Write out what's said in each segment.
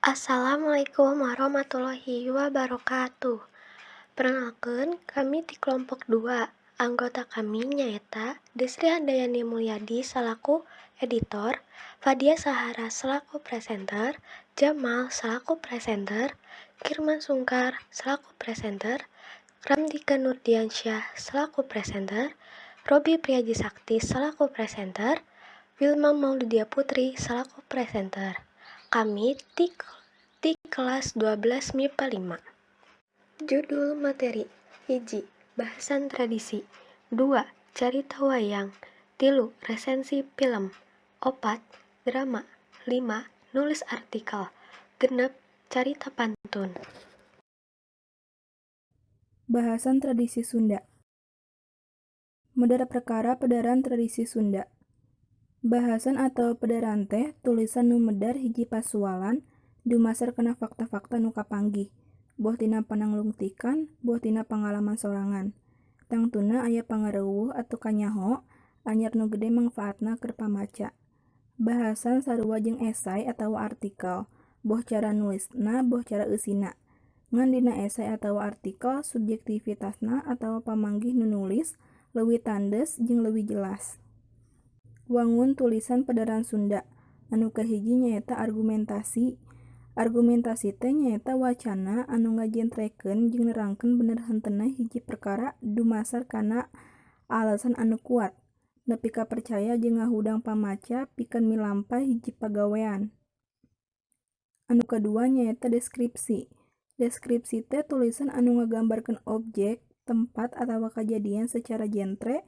Assalamualaikum warahmatullahi wabarakatuh. Perkenalkan, kami di kelompok 2. Anggota kami nyaeta Desri Handayani Mulyadi selaku editor, Fadia Sahara selaku presenter, Jamal selaku presenter, Kirman Sungkar selaku presenter, Ramdika Nurdiansyah selaku presenter, Robi Priaji Sakti selaku presenter, Wilma Maulidia Putri selaku presenter. Kami di kelas 12 MIPA 5. Judul materi: 1. Bahasan tradisi. 2. Carita wayang. 3. Resensi film. 4. Drama. 5. Nulis artikel. 6. Carita pantun. Bahasan tradisi Sunda. Medar perkara pedaran tradisi Sunda. Bahasan atawa pedaran teh tulisan nu medar hiji pasualan dumasar kana fakta-fakta nu kapanggih, boh tina pananglungtikan, boh tina pangalaman sorangan. Tangtuna aya pangareuweuh atuh kanyaho anyar nu gede mangfaatna keur pamaca. Bahasan sarua jeung esai atawa artikel, boh cara nulisna boh cara eusina. Ngan dina esai atawa artikel subjektivitasna atawa pamanggih nu nulis leuwih tandes jeung leuwih jelas. Wangun tulisan pedaran Sunda. Anu kahiji nyaeta argumentasi. Argumentasi teh nyaeta wacana anu ngajentrekeun jeung nerangkeun bener henteuna hiji perkara dumasar kana alesan anu kuat, nepi ka percaya jeung ngahudang pamaca pikeun milampah hiji pagawean. Anu kadua nyaeta deskripsi. Deskripsi teh tulisan anu ngagambarkeun objek, tempat atawa kajadian sacara jentre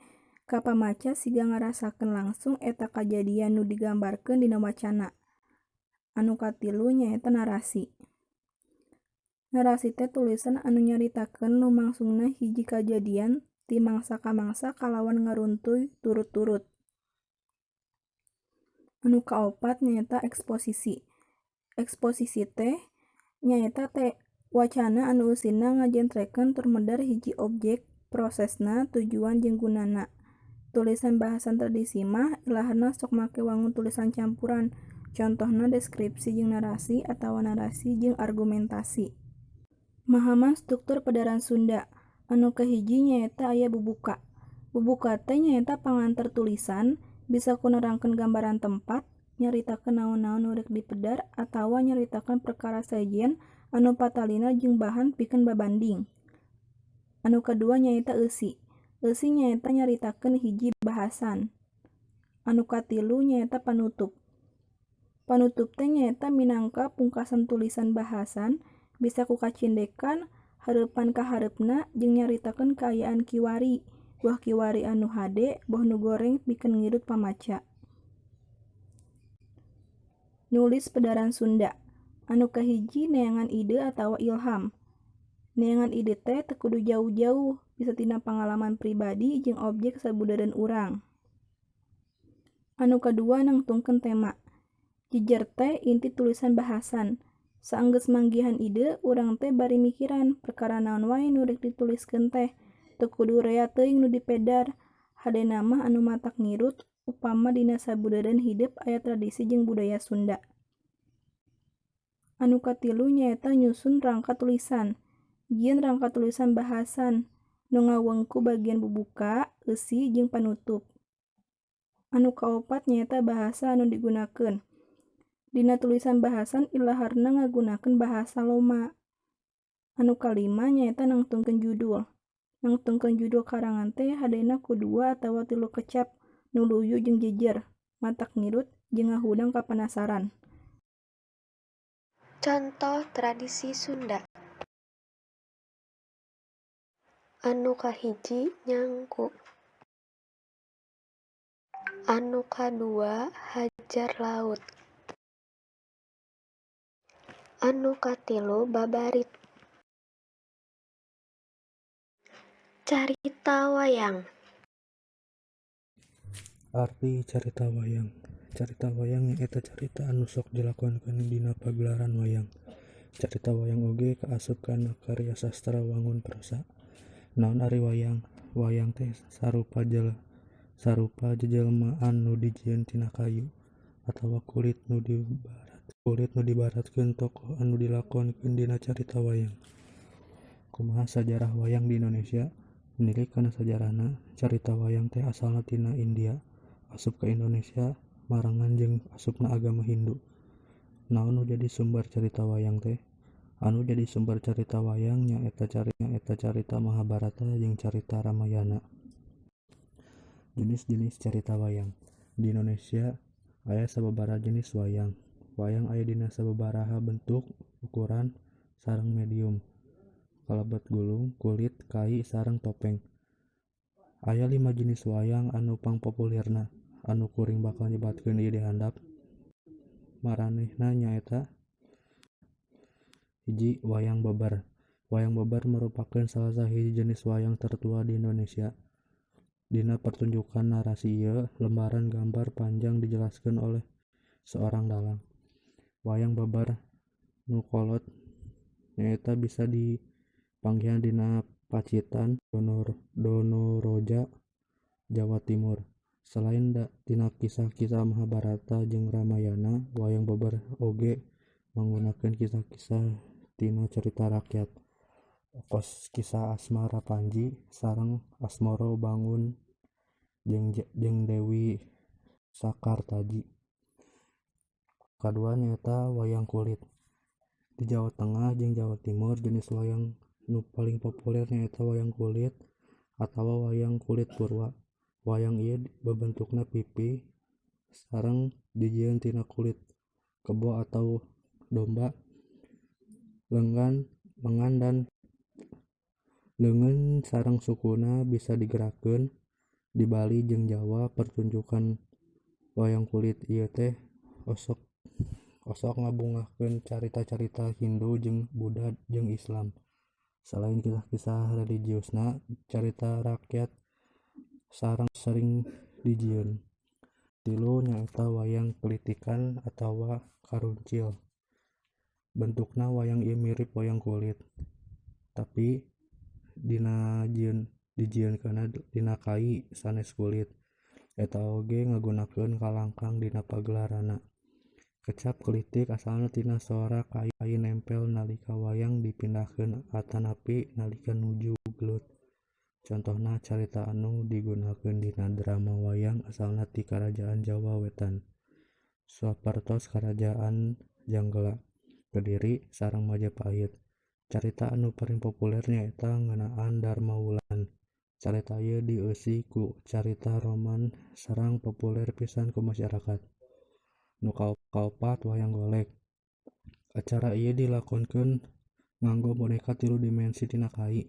ka pamaca siga ngarasakeun langsung eta kajadian nu digambarkeun dina wacana. Anu katilu nyaeta narasi. Narasi teh tulisan anu nyaritakeun lumangsungna hiji kajadian ti mangsa ka mangsa kalawan ngaruntuy turut-turut. Anu kaopat nyaeta eksposisi. Eksposisi teh nyaeta teh wacana anu eusina ngajentrekeun tur medar hiji objek, prosesna, tujuan jeung gunana. Tulisan bahasan tradisi mah ilaharna sok make wangun tulisan campuran, contohna deskripsi jeung narasi atawa narasi jeung argumentasi. Mahaman struktur pedaran Sunda. Anu kahiji nyaeta aya bubuka. Bubuka teh nyaeta pangantar tulisan, bisa ku nerangkeun gambaran tempat, nyaritakeun naon-naon nu rek dipedar atawa nyaritakeun perkara sejen anu patalina jeung bahan pikeun babanding. Anu kadua nyaeta eusi. Eusi nyaeta nyaritakeun hiji bahasan. Anu katilu nyaeta panutup. Panutup teh nyaeta minangka pungkasan tulisan bahasan, bisa ku kacindekan, hareupan ka hareupna jeung nyaritakeun kaayaan kiwari, boh kiwari anu hade boh nu goreng pikeun ngirut pamaca. Nulis pedaran Sunda. Anu kahiji neangan ide atawa ilham. Neangan ide teh teu kudu jauh-jauh, bisa tina pangalaman pribadi jeung objek sabudeureun urang. Anu kadua nangtungkeun tema. Jejer teh inti tulisan bahasan. Saenggeus manggihan ide, urang teh bari mikiran perkara naon wae nu rek dituliskeun teh. Teu kudu rea teuing nu dipedar, hadena mah anu matak ngirut upama dina sabudeureun hidep aya tradisi jeung budaya Sunda. Anu katilu nyaeta nyusun rangka tulisan. Jieun rangka tulisan bahasan nu ngawengku bagian bubuka, eusi jeung panutup. Anu kaopat nyaeta bahasa anu digunakeun. Dina tulisan bahasan ilaharna ngagunakeun bahasa loma. Anu kalima nyaeta nangtungkeun judul. Nangtungkeun judul karangan teh hadena ku dua atawa tilu kecap nu luyu jeung jejer, matak ngirut jeung ngahudang kapanasaran. Contoh tradisi Sunda. Anu kahiji nyangku. Anu kadua hajar laut. Anu katilu babarit. Carita wayang. Arti carita wayang. Carita wayang nyaeta carita anu sok dilakonkeun dina pagelaran wayang. Carita wayang oge kaasup kana karya sastra wangun prosa. Naon ari wayang? Wayang teh sarupa jejelmaan nu dijieun tina kayu atawa kulit nu dibarat ku Kulit nu diibaratkeun tokoh anu dilakonkeun dina carita wayang. Kumaha sajarah wayang di Indonesia? Nilik kana sajarahna, carita wayang teh asalna tina India, asup ka Indonesia marengan jeung asupna agama Hindu. Naon nu jadi sumber carita wayang teh? Anu jadi sumber carita wayang nyaeta carita Mahabharata jeung carita Ramayana. Jenis-jenis carita wayang. Di Indonesia aya sababaraha jenis wayang. Wayang aya dina sababaraha bentuk, ukuran, sareng medium. Kalebet gulung, kulit, kai, sareng topeng. Aya 5 jenis wayang anu pangpopulirna anu kuring bakal nyebatkeun ieu di handap. Maranehna nyaeta: 1. Wayang beber. Wayang beber merupakeun salah sahiji jenis wayang tertua di Indonesia. Dina pertunjukan narasi ieu, lembaran gambar panjang dijelaskeun oleh seorang dalang. Wayang beber nu kolot nyaeta bisa dipanggihan dina Pacitan, Donoroja, Jawa Timur. Selain tina kisah-kisah Mahabharata jeung Ramayana, wayang beber oge manggunakeun kisah-kisah tina carita rakyat. Kos kisah Asmara Panji sareng Asmara Bangun jeung Dewi Sakartaji. Kadua nyaeta wayang kulit. Di Jawa Tengah jeung Jawa Timur jenis wayang nu paling populer nyaeta wayang kulit atawa wayang kulit purwa. Wayang ieu bebentukna pipih sareng dijieun tina kulit kebo atawa domba. Leungeun sareng sukuna bisa digerakkeun. Di Bali jeung Jawa pertunjukan wayang kulit ieu teh osok ngabungahkeun carita-carita Hindu jeung Buddha jeung Islam. Salain kisah-kisah religiusna, carita rakyat sareng sering dijieun. 3 nyaeta wayang klitikan atawa karuncil. Bentukna wayang ieu mirip wayang kulit, tapi dijieunkeunna dina kai sanes kulit. Eta oge ngagunakeun kalangkang dina pagelaranna. Kecap klitik asalna tina sora kai nempel nalika wayang dipindahkeun atanapi nalika nuju gelut. Contohna carita anu digunakeun dina drama wayang asalna ti Karajaan Jawa Wetan, sapertos Karajaan Janggala, Kediri, sareng Majapahit. Carita anu paling populer nyaeta ngeunaan Darmawulan. Carita ieu dieusi ku carita roman sareng populer pisan ku masyarakat. Nu kaopat wayang golek. Acara ieu dilakonkeun nganggo boneka 3 dimensi tina kai.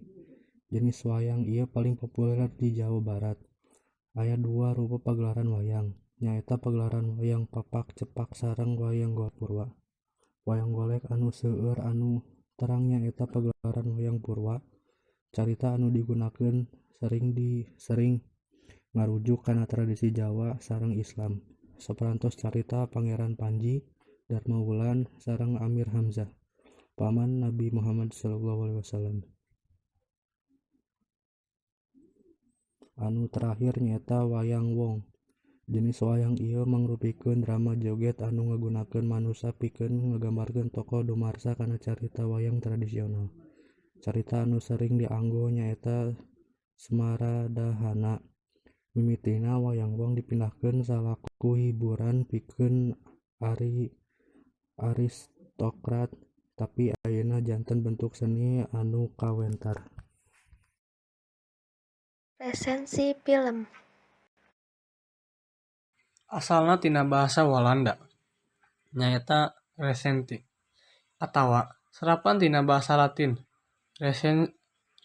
Jenis wayang ieu paling populer di Jawa Barat. Aya 2 rupa pagelaran wayang, nyaeta pagelaran wayang papak cepak sareng wayang golek purwa. Wayang golek anu seueur anu terang nyaeta pagelaran wayang purwa. Carita anu digunakeun sering ngarujuk kana tradisi Jawa sareng Islam. Saparantos carita Pangeran Panji, Darmawulan, sareng Amir Hamzah, paman Nabi Muhammad sallallahu alaihi wasallam. Anu terakhir nyaeta wayang wong. Jenis wayang ieu mangrupikeun drama joget anu ngagunakeun manusa pikeun ngagambarkeun tokoh dumarsa kana carita wayang tradisional. Carita anu sering dianggo nyaeta Semaradahana. Mimitina wayang wong dipindahkeun salaku hiburan pikeun aristokrat, tapi ayeuna janten bentuk seni anu kawentar. Resensi pilem. Asalna tina bahasa Walanda nyaeta recensie atawa serapan tina bahasa Latin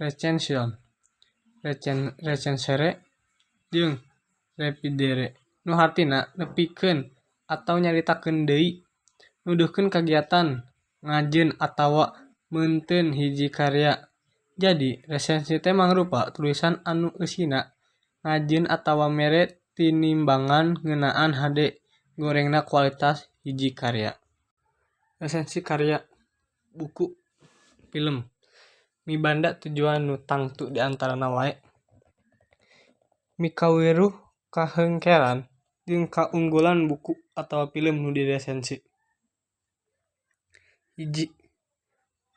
recension, recensere jeung revidere nu hartina nepikeun atawa nyaritakeun deui, nuduhkeun kagiatan ngajeun atawa meunteun hiji karya. Jadi resensi teh mangrupa tulisan anu eusina ngajeun atawa mere tinimbangan ngeunaan hade gorengna kualitas hiji karya. Resensi karya, buku, film mibanda tujuan nu tangtu di antarana wae mikaweruh kahengkeran jeung kaunggulan buku atawa film nu diresensi. 1.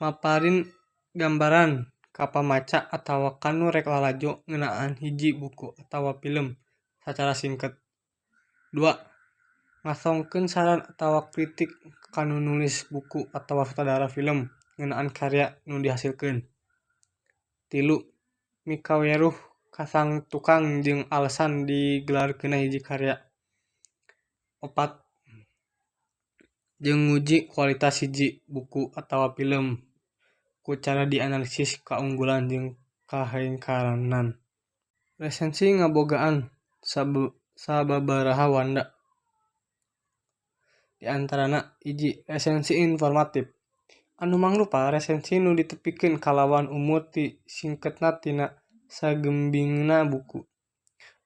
Maparin gambaran ka pamaca atawa kanu rek lalajo ngeunaan hiji buku atawa pilem sacara singket. 2. Ngasongkeun saran atawa kritik ka nu nulis buku atawa sutradara pilem ngeunaan karya nu dihasilkeun. 3. Mikaweruh kasangtukan jeung alesan digelarkeunna hiji karya. 4. Jeung nguji kualitas hiji buku atawa pilem ku cara dianalisis kaunggulan jeung kahengkeranana. Resensi ngabogaan sababaraha wanda. Di antarana 1. Resensi informatif anu mangrupa resensi nu ditepikeun kalawan umur ti singketna tina sagembingna buku.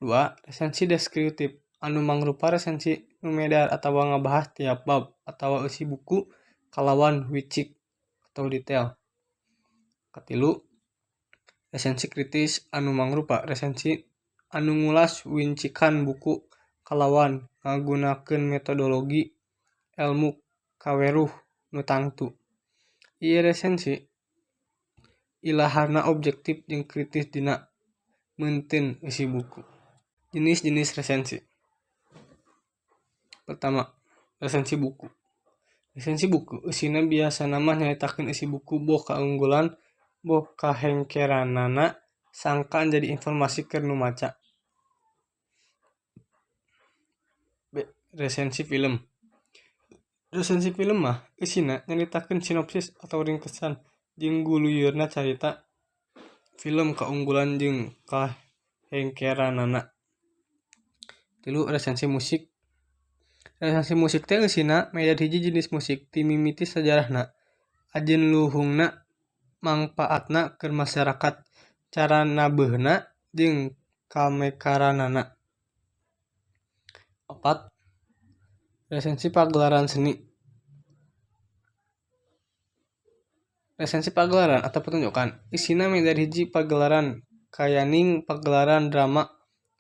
2. Resensi deskriptif anu mangrupa resensi nu medar atawa ngabahas tiap bab atawa eusi buku kalawan wicik atau detail. 3. Resensi kritis anu mangrupa resensi anu ngulas wincikan buku kalawan ngagunakeun metodologi elmu kaweruh nu tangtu. Ieu resensi ilaharna objektif jeung kritis dina meunteun eusi buku. Jenis-jenis resensi. Pertama, resensi buku. Resensi buku eusina biasana mah nyaritakeun eusi buku boh kaunggulan boh kahengkeranana sangkan jadi informasi keur nu maca. B. Resensi film. Resensi film mah eusina nyaritakeun sinopsis atawa ringkesan jeung guluyurna carita film kaunggulan jeung kahengkeranana. 3. Resensi musik. Resensi musik teh eusina medar hiji jenis musik ti mimiti sajarahna, ajen luhungna, mangpaatna keur masyarakat, cara nabeuhna jeung kamekaranana. 4. Resensi pagelaran seni. Resensi pagelaran atau pertunjukan eusina medar hiji pagelaran kayaning pagelaran drama,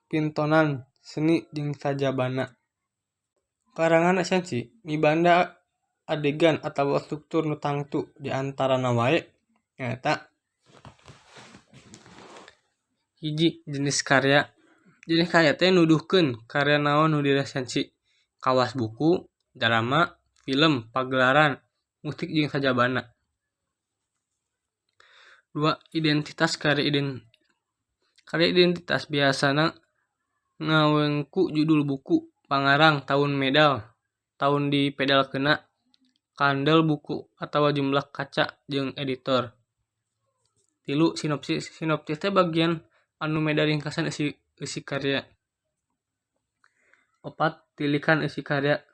pintonan, seni jeung sajabana. Karangan resensi mibanda adegan atawa struktur nu tangtu di antarana wae nyaeta 1. Jenis karya. Jenis karya teh nuduhkeun karya naon nu diresensi kawas buku, drama, film, pagelaran, musik jeung sajabana. 2. Identitas karya. Karya identitas biasana ngawengku judul buku, pangarang, taun medal, taun dipedalkeunna, kandel buku atawa jumlah kaca jeung editor. 3. Sinopsis. Sinopsis teh bagian anu medar ringkasan eusi karya. 4. Tilikan eusi karya.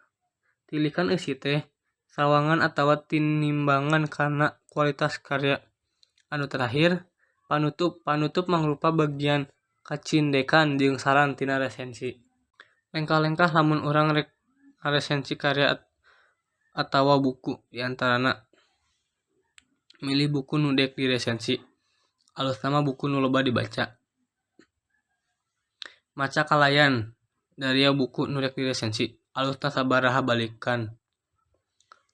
Tilikan eusi teh sawangan atawa tinimbangan kana kualitas karya. Anu terakhir, panutup. Panutup mangrupa bagian kacindekan jeung saran tina resensi. Lengkah-lengkah lamun urang rek ngaresensi karya atawa buku di antarana milih buku nu dek diresensi, alusna mah buku nu loba dibaca. Maca kalayan daria buku nu rek diresensi, alusna sabaraha balikan.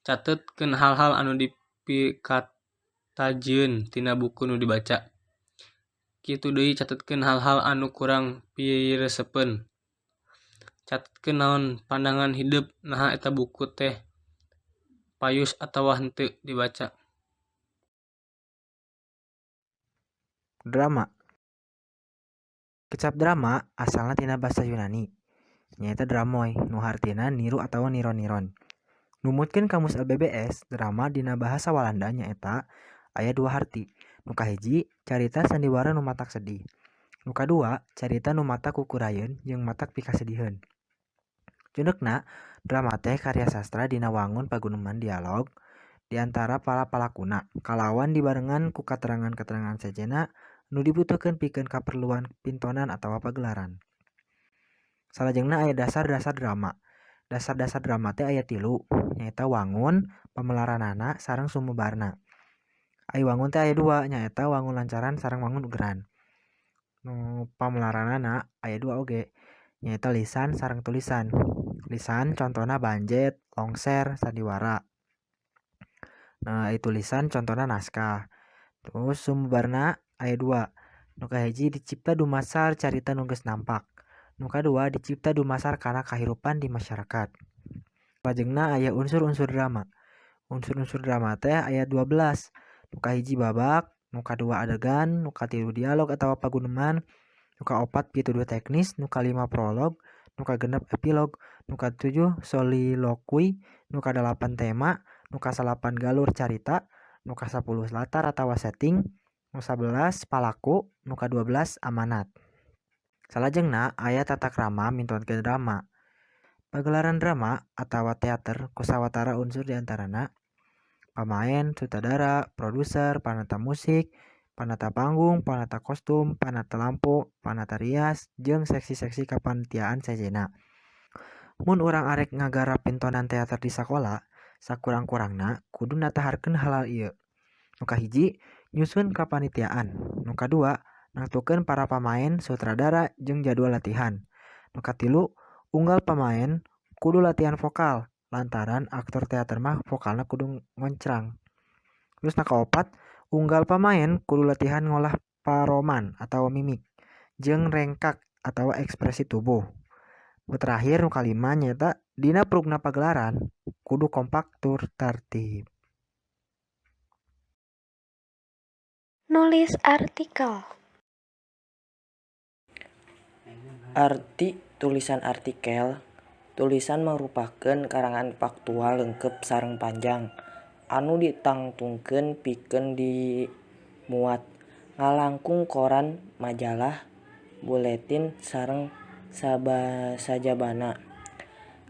Catetkeun hal-hal anu dipikatajieun tina buku nu dibaca. Kitu deui catetkeun hal-hal anu kurang piresepeun. Catetkeun naon pandangan hidep naha eta buku teh payus atawa henteu dibaca. Drama. Kecap drama asalna tina basa Yunani, nyaeta dramoi nu hartina niru atawa niron-niron. Numutkeun kamus LBBS, drama dina bahasa Walanda nyaeta aya dua harti. Nu kahiji, carita sandiwara nu matak sedih. Nu kadua, carita nu matak kukurayeun jeung matak pikasediheun. Jundukna, drama teh karya sastra dina wangun paguneman dialog di antara para palakuna kalawan dibarengan ku katerangan-katerangan sejenna nu dibutuhkeun pikeun kaperluan pintonan atawa pagelaran. Salajengna aya dasar-dasar drama. Dasar-dasar drama teh aya 3, nyaeta wangun, pamelaranana, sareng sumebarna. Ai wangun teh aya 2, nyaeta wangun lancaran sareng wangun ugeran. Nu pamelaranana aya 2 oge, nyaeta lisan sareng tulisan. Lisan contona banjet, longser, sandiwara. Nah, ai tulisan contona naskah. Terus sumberna aya dua. Nu kahiji dicipta dumasar carita nu geus nampak. Nu kadua dicipta dumasar kana kahirupan di masyarakat. Salajengna aya unsur-unsur drama. Unsur-unsur drama teh aya 12. Nu kahiji babak, nu kadua adegan, nu katilu dialog atawa paguneman, nu kaopat pituduh teknis, nu kalima prolog, nu kagenep epilog, nu katujuh solilokui, nu kadalapan tema, nu kasalapan galur carita, nu kasapuluh latar atawa setting, nu 11 palaku, nu ka-12 amanat. Salajengna aya tata krama mintonkeun drama. Pagelaran drama atawa teater ku sawatara unsur di antarana pamaen, sutradara, produser, panata musik, panata panggung, panata kostum, panata lampu, panata rias, jeung seksi-seksi kapanitiaan sejenna. Mun urang arek ngagarap pintonan teater di sakola, sakurang-kurangna kudu nataharkeun hal-hal ieu. Nu kahiji, nyusun kapanitiaan. Nu kadua, nangtukeun para pamaen, sutradara, jeung jadwal latihan. Nu katilu, unggal pamaen kudu latihan vokal lantaran aktor teater mah vokalna kudu ngoncrang. Terus nu kaopat, unggal pamaen kudu latihan ngolah paroman atawa mimik jeung rengkak atawa ekspresi tubuh. Nu terakhir nu kalima nyaeta dina prugna pagelaran kudu kompak tur tartib. Nulis artikel. Arti tulisan artikel. Tulisan mangrupakeun karangan faktual lengkep sareng panjang anu ditangtungkeun pikeun dimuat ngalangkung koran, majalah, buletin sareng sajabana.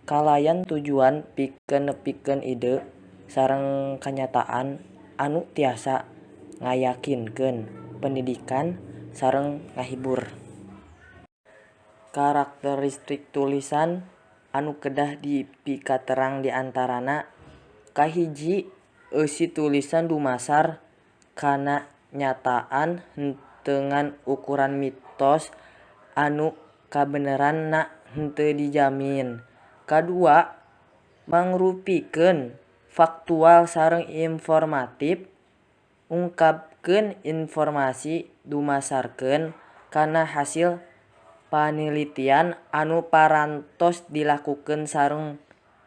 Kalayan tujuan pikeun nepikeun ide sareng kanyataan anu tiasa ngayakinkeun, pendidikan sareng ngahibur. Karakteristik tulisan anu kedah dipikaterang di antarana: kahiji, eusi tulisan dumasar kana nyataan henteu ngan ukuran mitos anu kabeneranna henteu dijamin. Kadua, mangrupikeun faktual sareng informatif, ungkapkeun informasi dumasarkeun kana hasil panalitian anu parantos dilakukeun sareng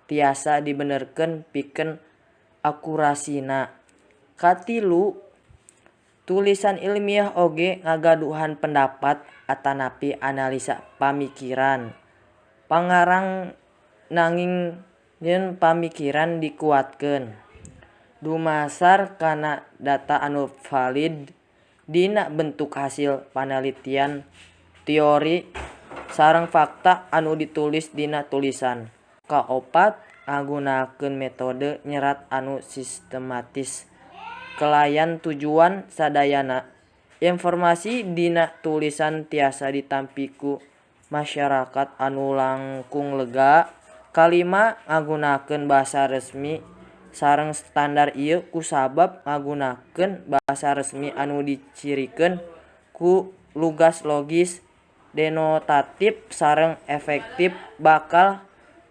tiasa dibenerkeun pikeun akurasina. Katilu, tulisan ilmiah oge ngagaduhan pendapat atanapi analisa pamikiran pangarang nanging nyieun pamikiran dikuatkeun dumasar kana data anu valid dina bentuk hasil panalitian, teori, sareng fakta anu ditulis dina tulisan. Kaopat, ngagunakeun metode nyerat anu sistematis kalayan tujuan sadayana informasi dina tulisan tiasa ditampi ku masyarakat anu langkung lega. Kalima, ngagunakeun basa resmi sareng standar. Ieu kusabab ngagunakeun basa resmi anu dicirikeun ku lugas, logis, denotatif sareng efektif bakal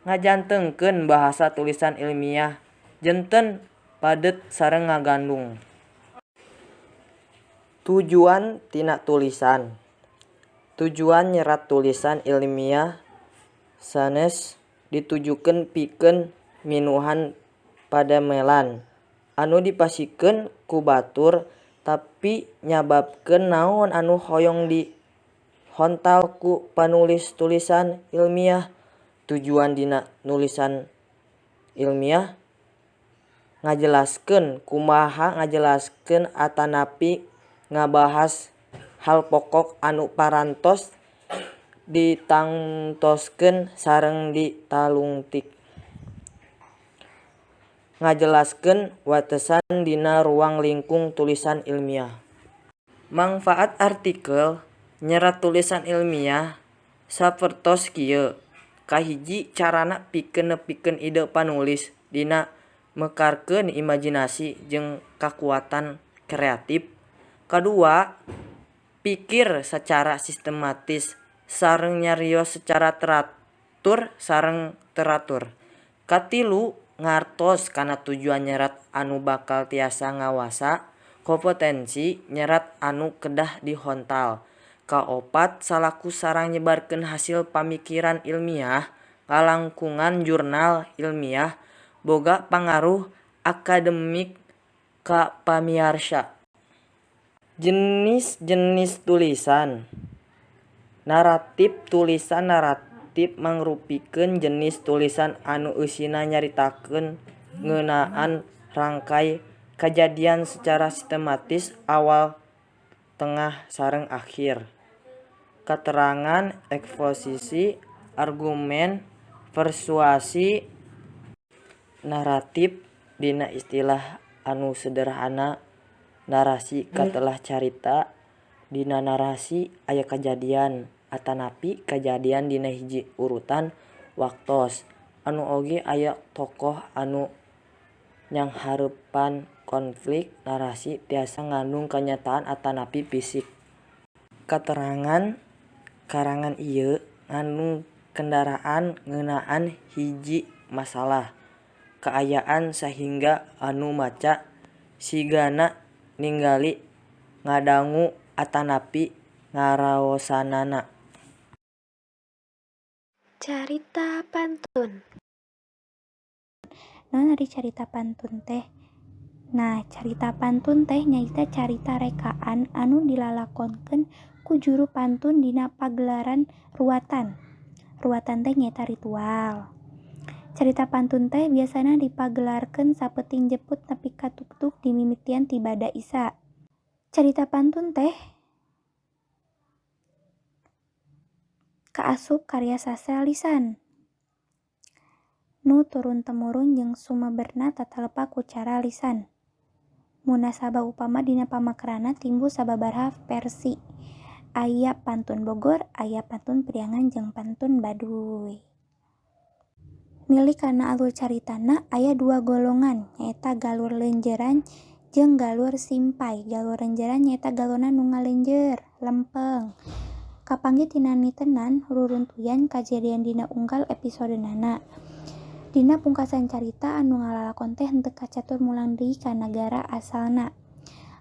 ngajantenkeun bahasa tulisan ilmiah janten padet sareng ngagandung. Tujuan tina tulisan. Tujuan nyerat tulisan ilmiah sanes ditujukeun pikeun minuhan padamelan anu dipasihkeun ku batur, tapi nyababkeun naon anu hoyong dihontal ku panulis tulisan ilmiah. Tujuan dina nulisan ilmiah ngajelaskeun kumaha ngajelaskeun atanapi ngabahas hal pokok anu parantos ditangtoskeun sareng ditalungtik. Ngajelaskeun watesan dina ruang lingkup tulisan ilmiah. Mangfaat artikel nyerat tulisan ilmiah sapertos kieu: kahiji, carana pikeun nepikeun ide panulis dina mekarkeun imajinasi jeung kakuatan kreatif. Kadua, pikir sacara sistematis sareng nyarios sacara teratur sareng teratur. Katilu, Ngartos kana tujuan nyerat anu bakal tiasa ngawasa kompetensi nyerat anu kedah dihontal. Kaopat, salaku sarang nyebarkeun hasil pamikiran ilmiah ngalangkungan jurnal ilmiah boga pangaruh akademik ka pamiarsa. Jenis-jenis tulisan Naratif Tulisan naratif mangrupikeun jenis tulisan anu eusina nyaritakeun ngeunaan rangkay kajadian sacara sistematis awal tengah sareng akhir. Katerangan eksposisi argumen persuasi. Naratif dina istilah anu sederhana narasi katelah carita. Dina narasi aya kajadian atanapi kajadian dina hiji urutan waktos anu oge aya tokoh anu nyanghareupan konflik. Narasi tiasa ngandung kanyataan atanapi fiksi. Katerangan karangan ieu ngandung kendaraan ngeunaan hiji masalah kaayaan sahingga anu maca sigana ningali ngadangu atanapi ngaraosanana. Carita pantun. Naon ari carita pantun teh? Nah, carita pantun teh nyaeta carita rekaan anu dilalakonkeun ku juru pantun dina pagelaran ruwatan. Ruwatan teh nyaeta ritual. Carita pantun teh biasana dipagelarkeun sapeuting jeput nepi ka tugtug dimimitian ti bada Isa. Carita pantun teh kaasup karya sastra lisan nu turun temurun jeung sumeberna tatalepa ku cara lisan. Munasabah upama dina pamakeranna timbul sababaraha versi. Aya pantun Bogor, aya pantun Priangan jeung pantun Baduy. Milik kana alur caritana aya dua golongan nyaeta galur leunjeuran jeung galur simpay. Galur leunjeuran nyaeta galurna nu ngaleunjeur, lempeng. Kapanggih tina nitenan ruruntuyan kajadian dina unggal episodenana. Dina pungkasan carita anu ngalalakon teh henteu kacatur mulang deui ka nagara asalna.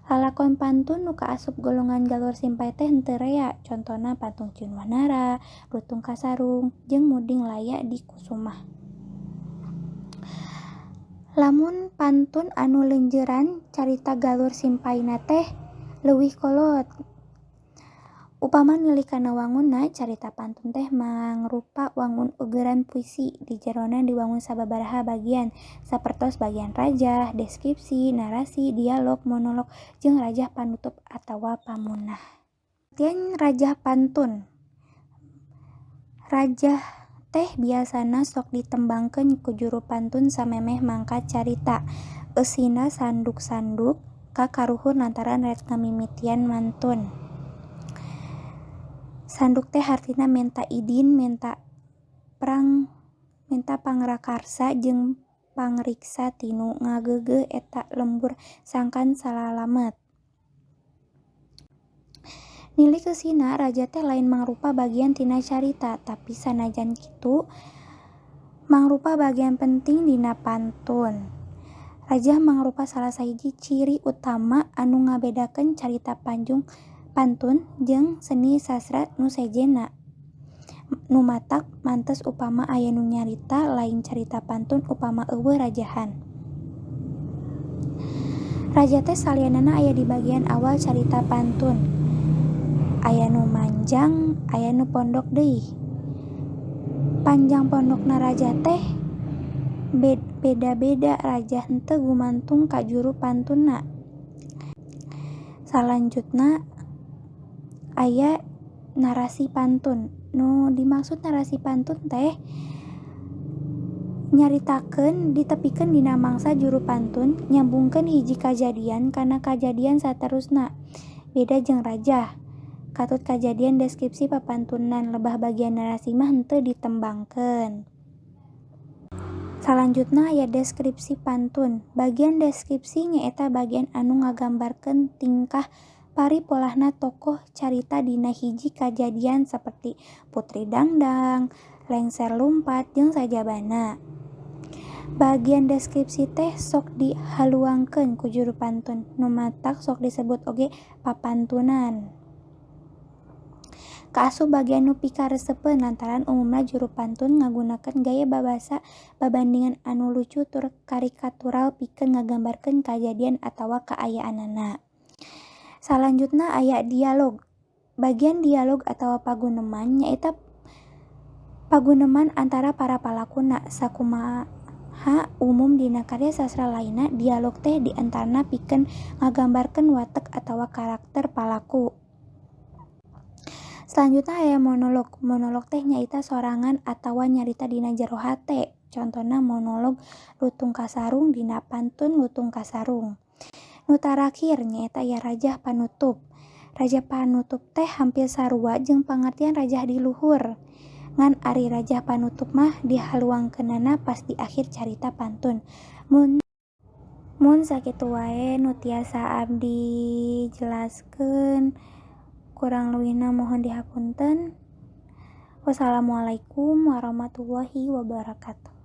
Lalakon pantun nu kaasup golongan galur simpay teh henteu rea, contona pantun Ciung Wanara, Lutung Kasarung, jeung Muding Laya Dikusumah. Lamun pantun anu leunjeuran carita galur simpayna teh leuwih kolot. Upama nilik kana wangunna, carita pantun teh mangrupa wangun ugeran puisi di jerona diwangun sababaraha bagian sapertos bagian rajah, deskripsi, narasi, dialog, monolog jeung rajah panutup atawa pamunah. Pengertian rajah pantun. Rajah teh biasana sok ditembangkeun ku juru pantun samemeh mangkat carita. Eusina sanduk-sanduk ka karuhun lantaran rek ngamimitian mantun. Sanduk teh hartina menta idin, menta pangrakarsa jeung pangriksa tinu ngageugeuh eta lembur sangkan salalamet. Nilik eusina rajah teh lain mangrupa bagian tina carita, tapi sanajan kitu mangrupa bagian penting dina pantun. Rajah mangrupa salah sahiji ciri utama anu ngabedakeun carita pantun jeung seni sastra nu sejenna. Nu matak mantes upama aya nu nyarita lain carita pantun upama euweuh rajahan. Rajah teh salianana aya di bagian awal carita pantun. Aya nu manjang, aya nu pondok deui. Panjang pondokna rajah teh beda-beda rajah henteu gumantung ka juru pantunna. Salanjutna aya narasi pantun. Nu dimaksud narasi pantun teh nyaritakeun ditepikeun dina mangsa juru pantun nyambungkeun hiji kajadian kana kajadian saterusna. Beda jeung rajah. Katut kajadian deskripsi papantunan lebah bagian narasi mah henteu ditembangkeun. Salanjutna aya deskripsi pantun. Bagian deskripsi nyaeta bagian anu ngagambarkeun tingkah paripolahna tokoh carita dina hiji kajadian saperti Putri Dangdang, Lengser Lumpat, jeung sajabana. Bagian deskripsi teh sok dihaluangkeun ku juru pantun, nu matak sok disebut oge papantunan. Kaasup bagian nu pikaresepeun lantaran umumna juru pantun ngagunakeun gaya babasa babandingan anu lucu tur karikatural pikeun ngagambarkeun kajadian atawa kaayaanana. Salanjutna aya dialog. Bagian dialog atawa paguneman nyaeta paguneman antara para palakuna. Sakumaha umum dina karya sastra lainna, dialog teh diantarna pikeun ngagambarkeun watek atawa karakter palaku. Salanjutna aya monolog. Monolog teh nyaeta sorangan atawa nyarita dina jero hate. Contona monolog Lutung Kasarung dina pantun Lutung Kasarung. Nu tarakhir nyaeta aya rajah panutup. Rajah panutup teh hampir sarua jeung pangartian rajah di luhur. Ngan ari rajah panutup mah dihaluangkeunana pas di akhir carita pantun. Mun sakitu wae nu tiasa abdi jelaskeun, kurang leuwihna mohon dihapunten. Wassalamualaikum warahmatullahi wabarakatuh.